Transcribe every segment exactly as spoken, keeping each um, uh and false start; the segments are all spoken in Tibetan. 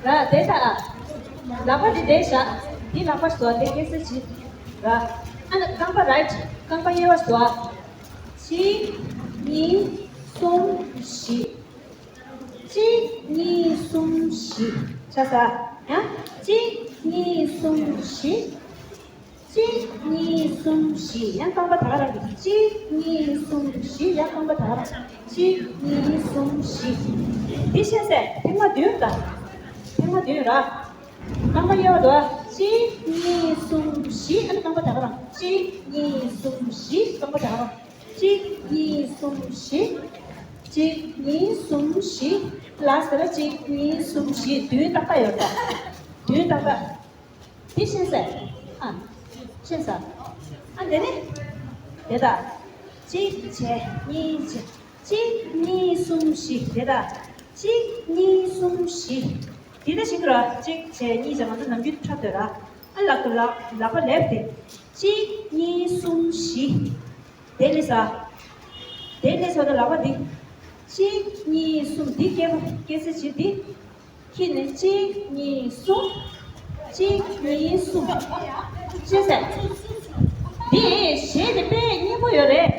ར་དེ་ད་ཨ། ལག་པ་འདི་དེ་བཞག་འདི་ལག་པ་བཟོ་དེ་སྐད་ཆ་བྱེད། ར། ཨ་ན་རྐང་པ་རའིཊ་རྐང་པ་གཡས་པ་བཟོ། གཅིག་གཉིས། གསུམ། བཞི། གཅིག་གཉིས། གསུམ། བཞི། ཆ་ས། ཡང་། གཅིག་གཉིས། གསུམ། བཞི། གཅིག་གཉིས། གསུམ། བཞི། ཡང་རྐང་པ་ད་ག་རང་གི་གཅིག་གཉིས། གསུམ། བཞི། ཡང་རྐང་པ་ད་ག་རང་། གཅིག་གཉིས། གསུམ། བཞི། འདི་ཤེས་ཟེར་ཐེངས་མ་བདུན་ད། ཐེངས་མ་བདུན་ར། རྐང་པ་གཡས་པ་དོ། གཅིག་གཉིས། གསུམ། བཞི། ཨ་ནི་རྐང་པ་ད་ག་རང་། གཅིག་གཉིས། གསུམ། བཞི། རྐང་པ་ད་ག་རང་། གཅིག་གཉིས། གསུམ། བཞི། གཅིག་གཉིས། གསུམ། བཞི། ལ་ཟེར་ན་གཅིག་གཉིས། གསུམ། བཞི། བདུན་ཏག་ཏག་ཡོད་ད། བདུན་ཏག་ཏག་འདི་ཤེས་ཟེར། ཨ། ཤེས་ས། ཨ་འདི་ནི། དེ་ད། གཅིག་བྱས་གཉིས་བྱས། གཅིག་གཉིས། གསུམ། བཞི། དེ་ད། གཅིག་གཉིས། གསུམ། བཞི། འདི་ད་ཤེས་ཀྱི་ར། གཅིག་བྱས་གཉིས་བྱས། ང་ཚོ་ནམ་རྒྱུན་འཁྲབ་སྡོད་ར། ཨ་ལག་ལག་ལག་པ་ལེབ་དེ། གཅིག་གཉིས། གསུམ། བཞི། དེ་ལས་ས། དེ་ལས་ས་ད་ལག་པ་འདི། གཅིག་གཉིས། གསུམ། འདི་སྐེད་པ་སྐེད་ཚེ་བྱེད་འདི། ཁྱེད་ནི་གཅིག་གཉིས། གསུམ། གཅིག་གཉིས། གསུམ། ཤེས་ཟེར། འདི་གཞས་དེ་དཔེ་སྙན་པོ་ཡོད་རེད།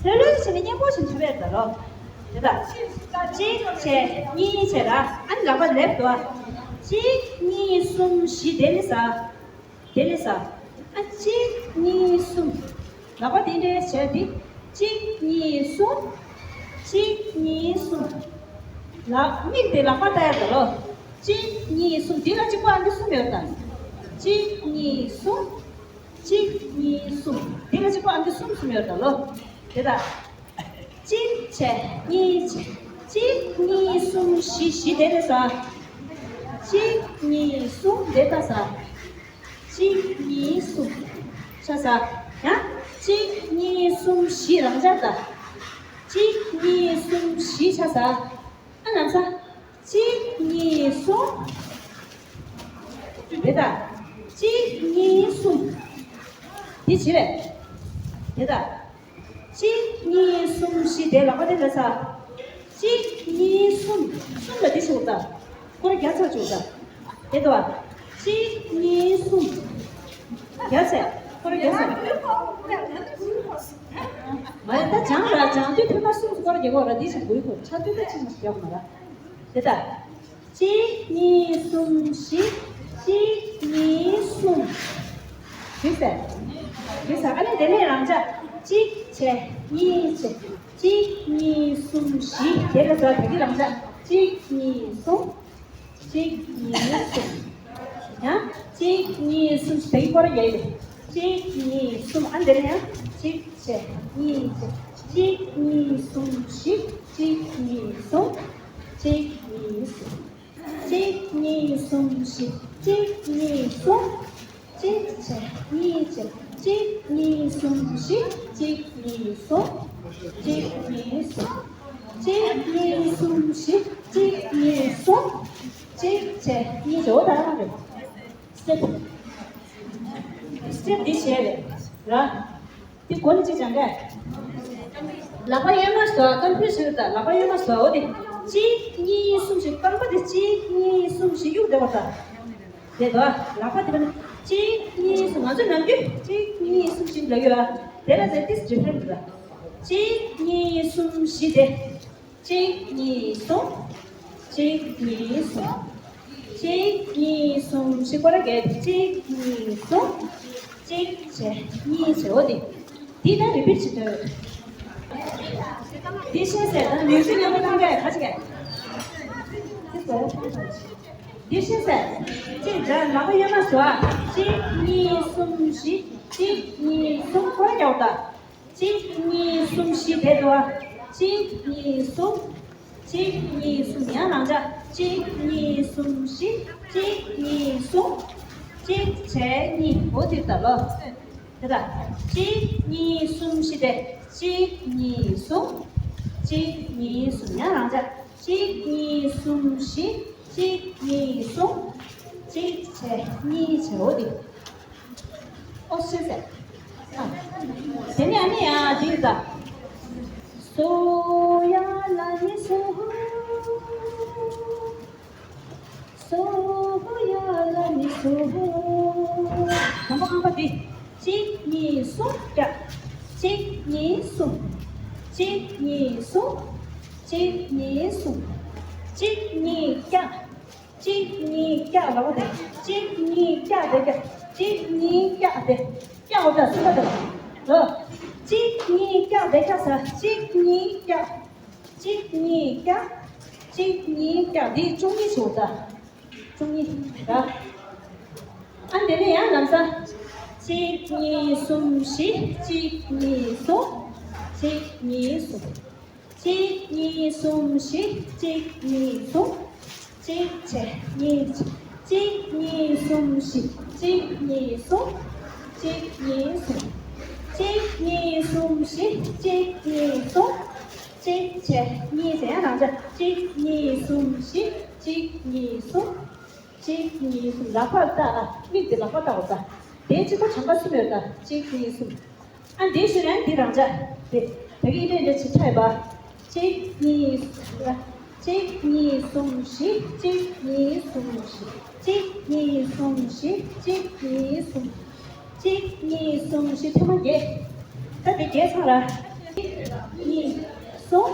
ལྷོད་ལྷོད་བྱས་ནས་སྙན་པོ་བྱས་འཁྲབ་ཡས་ད་ལོ། དེ་ད། གཅིག་བྱས་གཉིས་བྱས་ར། ཨ་ནི་ལག་པ་ལེབ་དོ། གཅིག་གཉིས། གསུམ། བཞི། དེ་ལས་ས། དེ་ལས་ས། ཨ་གཅིག་གཉིས། གསུམ། ལག་པ་དེ་འདྲའི་བྱས་ཏེ། གཅིག་གཉིས། གསུམ། གཅིག་གཉིས། གསུམ། ལག་མིག་དེ་ལག་པ་ལྟ་ཡ་ད་ལོ། གཅིག་གཉིས། གསུམ། དེ་ལ་གཅིག་པོ་ཨ་འདི་གསུམ་ཡོད་ད། གཅིག་གཉིས། གསུམ། གཅིག་གཉིས། གསུམ། དེ་ལ་གཅིག་པོ་ཨ་འདི་གསུམ་གསུམ་ཡོད་ད་ལོ། དེ་ད། གཅིག་བྱས་གཉིས་བྱས། གཅིག་གཉིས། གསུམ། བཞི། བཞི། དེ་ལས་ས། གཅིག་གཉིས། གསུམ། དེ་ལྟ་ས། གཅིག་གཉིས། གསུམ། ཤ་ས། ཡང་། གཅིག་གཉིས། གསུམ། བཞི། རང་འཇགས་ད། གཅིག་གཉིས། གསུམ། བཞི། ཤ་ས། ཨ་ལམ་ས། གཅིག་གཉིས། གསུམ། དེ་ད། གཅིག་གཉིས། གསུམ། དེ་བྱེད་རེད། དེ་ད། གཅིག་གཉིས། གསུམ། བཞི། དེ་ལག་པ་དེ་ལ་ས། གཅིག་གཉིས། གསུམ། གསུམ་ལ་དེ་བྱེད་འོ་ད། སྐོར་རྒྱག་ཚར་བྱེད་འོ་ད། དེ་ད། གཅིག་གཉིས། གསུམ། རྒྱག་ཚེ། སྐོར་རྒྱག་ཚེ། མ་རེད་ད། སྦྱང་ར། སྦྱང་དུས་ཐེངས་མ་གསུམ་སྐོར་རྒྱག་འོ་ར། དེ་བྱེད་དགོས་ཡོད་གོ། ཆ་དུས་ད་ཅི་ཞིག་རྒྱག་མ་ར། དེ་ད། གཅིག་གཉིས། གསུམ། བཞི། གཅིག་གཉིས། གསུམ། ཞུས་ཟེར། ཞུས་ཟེར། ཨ་ནི་དེ་ནས་རང་འཇགས། གཅིག་བྱས། གཉིས་བྱས། གཅིག་གཉིས། གསུམ། བཞི། དེ་ལ་ཟེར། དེ་གི་རང་འཇགས། གཅིག་གཉིས། གསུམ། གཅིག་གཉིས། གསུམ། ཡང་། གཅིག་གཉིས། གསུམ། དེ་གི་སྐོར་ར་རྒྱག་ཡོད། གཅིག་གཉིས། གསུམ། ཨ་ནི་དེ་ནས་ཡང་། གཅིག་བྱས། གཉིས་བྱས། གཅིག་གཉིས། གསུམ། བཞི། གཅིག་གཉིས། གསུམ། གཅིག་གཉིས། གསུམ། གཅིག་གཉིས། གསུམ། བཞི། གཅིག་གཉིས། གསུམ། གཅིག་བྱས། གཉིས་བྱས། གཅིག་གཉིས། གསུམ། བཞི། གཅིག་གཉིས། གསུམ། གཅིག་གཉིས། གསུམ། གཅིག་གཉིས། གསུམ། བཞི། གཅིག་གཉིས། གསུམ། གཅིག་བྱས། གཉིས་བྱས། འོ་ད་རང་རེད། སི་ཊེབ། སི་ཊེབ་འདི་བྱས་རེད་ར། དེ་གོ་ནི་ཅི་ཅང་ག་ལག་པ་གཡོན་མ་བཟོ། ཀམ་པུ་ཊར་ཞིག་ད། ལག་པ་གཡོན་མ་བཟོ། འོ་དེ་གཅིག་གཉིས། གསུམ་ཞིག་རྐང་པ་དེ་གཅིག་གཉིས། གསུམ་ཞིག་གཡུག་བསྡད་པ་ད། དེ་དོ། ལག་པ་དེ་བ་ནི་གཅིག་གཉིས། གསུམ། ང་ཚོ་ནམ་རྒྱུན་གཅིག་གཉིས། གསུམ་ཞིག་ལབ་ཡོད་ཨ། དེ་ལ་ཟེར་ཏིས་ཌི་ཕ་རེན་ཊི་ད། གཅིག་གཉིས། གསུམ། བཞི་དེ། གཅིག་གཉིས། གསུམ། གཅིག་གཉིས། གསུམ། གཅིག་གཉིས། གསུམ། བཞི། སྐོར་ར་བརྒྱབ། གཅིག་གཉིས། གསུམ། གཅིག་བྱས། གཉིས་བྱས། འོ་དེ། དེ་ད་རི་པིཊ་བྱེད་དོན། དེ་ཤེས་ཟེར། ད་མིའུ་ཟིག་ཡོད་པ་གཏོང་ག་ཁ་ཅིག་དེ་ཤེས་ཟེར། གཅིག་ད་ལག་པ་གཡོན་མ་བཟོ་ཨ། གཅིག་གཉིས། གསུམ། བཞི། གཅིག་གཉིས། གསུམ། སྐོར་ར་རྒྱག་ད། གཅིག་གཉིས། གསུམ། བཞི། དེ་འདུག་ཨ། གཅིག་གཉིས། གསུམ། གཅིག་གཉིས། གསུམ། ཡང་རང་འཇགས། གཅིག་གཉིས། གསུམ། བཞི། གཅིག་གཉིས། གསུམ། གཅིག་བྱས་གཉིས། འོ་དེ་ལྟ་ལོ། དེ་ལྟ། གཅིག་གཉིས། གསུམ། བཞི། དེ། གཅིག་གཉིས། གསུམ། གཅིག་གཉིས། གསུམ། ཡང་རང་འཇགས། གཅིག་གཉིས། གསུམ། བཞི། གཅིག་གཉིས། གསུམ། གཅིག་བྱས་གཉིས་བྱས། འོ་དེ། ཨོ་ཤེས་ཟེར། ཨ། དེ་ནས་ཨ་ནི་ཡང་དེ་ལྟ། སོ་ཡ་ལ་ནི་སོ། སོ། གཉིས། གསུམ། དང་པོ་རྐང་པ་འདི། གཅིག་གཉིས་གསུམ་བརྒྱབ། གཅིག་གཉིས་གསུམ། གཅིག་གཉིས་གསུམ། གཅིག་གཉིས་གསུམ། གཅིག་གཉིས་བརྒྱབ། གཅིག་གཉིས་བརྒྱབ། ལག་པ་དེ། གཅིག་གཉིས་བརྒྱབ་དེ་བརྒྱབ། གཅིག་གཉིས་བརྒྱབ་དེ། བརྒྱབ། འོ་ད་གསུམ་པ་དེ། ལོ། གཅིག་གཉིས་བརྒྱབ་དེ་བརྒྱབ་ས། གཅིག་གཉིས་བརྒྱབ། གཅིག་གཉིས་བརྒྱབ། གཅིག་གཉིས་བརྒྱབ། འདི་བཅུ་གཉིས་བྱེད་འོ་ད། བཅུ་གཉིས། ར། ཨ་འདི་ནས་ཡང་ལམ་སང་། གཅིག་གཉིས་གསུམ་བཞི། གཅིག་གཉིས་གསུམ། གཅིག་གཉིས་གསུམ། གཅིག་གཉིས་གསུམ་བཞི། གཅིག་གཉིས་གསུམ། གཅིག་བྱས་གཉིས་བྱས། གཅིག་གཉིས་གསུམ་བཞི། གཅིག་གཉིས་གསུམ། གཅིག་གཉིས་གསུམ། གཅིག་གཉིས་གསུམ་བཞི། གཅིག་གཉིས་གསུམ། གཅིག་བྱས་གཉིས་བྱས། ཡང་རང་འཇགས། གཅིག་གཉིས་གསུམ་བཞི། གཅིག་གཉིས་གསུམ། གཅིག་གཉིས་གསུམ། ལག་པར་བལྟ་ཨ། མིག་དེ་ལག་པར་བལྟ་འོ་ད། དེའི་གཅིག་པ་གྲངས་ཀ་གསུམ་ཡོད་ད། གཅིག་གཉིས་གསུམ། ཨ་འདིའི་ཤུལ་ཡང་འདི་རང་འཇགས། དེ་ད་གི་འདྲེ་འདྲེ་ཆེ་ཕྲ་ཡོད་པ། གཅིག་གཉིས་གསུམ། གཅིག་གཉིས་གསུམ་བཞི། གཅིག་གཉིས་གསུམ་བཞི། གཅིག་གཉིས་གསུམ་བཞི། གཅིག་གཉིས་གསུམ། གཅིག་གཉིས་གསུམ་བཞི། ཐེངས་མ་བརྒྱད། ད་དེ་བརྒྱད་ཚང་ར། གཅིག་གཉིས་གསུམ།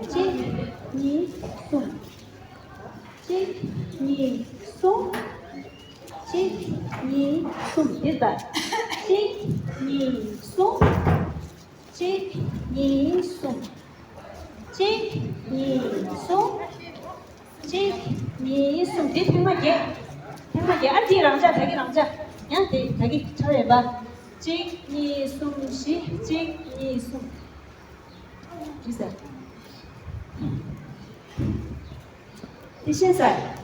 གཅིག་གཉིས་གསུམ། གཅིག་གཉིས་གསུམ། གཅིག་གཉིས་གསུམ། འདི་ལྟར། གཅིག་གཉིས་གསུམ། གཅིག་གཉིས་གསུམ། གཅིག་གཉིས་གསུམ། གཅིག་གཉིས་གསུམ། འདི་ཐེངས་མ་བརྒྱད། ཐེངས་མ་བརྒྱད། ཨ་འདི་རང་འཇགས། ད་གི་རང་འཇགས། ཡང་དེ་ད་གི་ཁྲ་བས་པ། གཅིག་གཉིས་གསུམ་བཞི། གཅིག་གཉིས་གསུམ། ཡིན་ཟེར། དེ་ཤེས་ཟེར།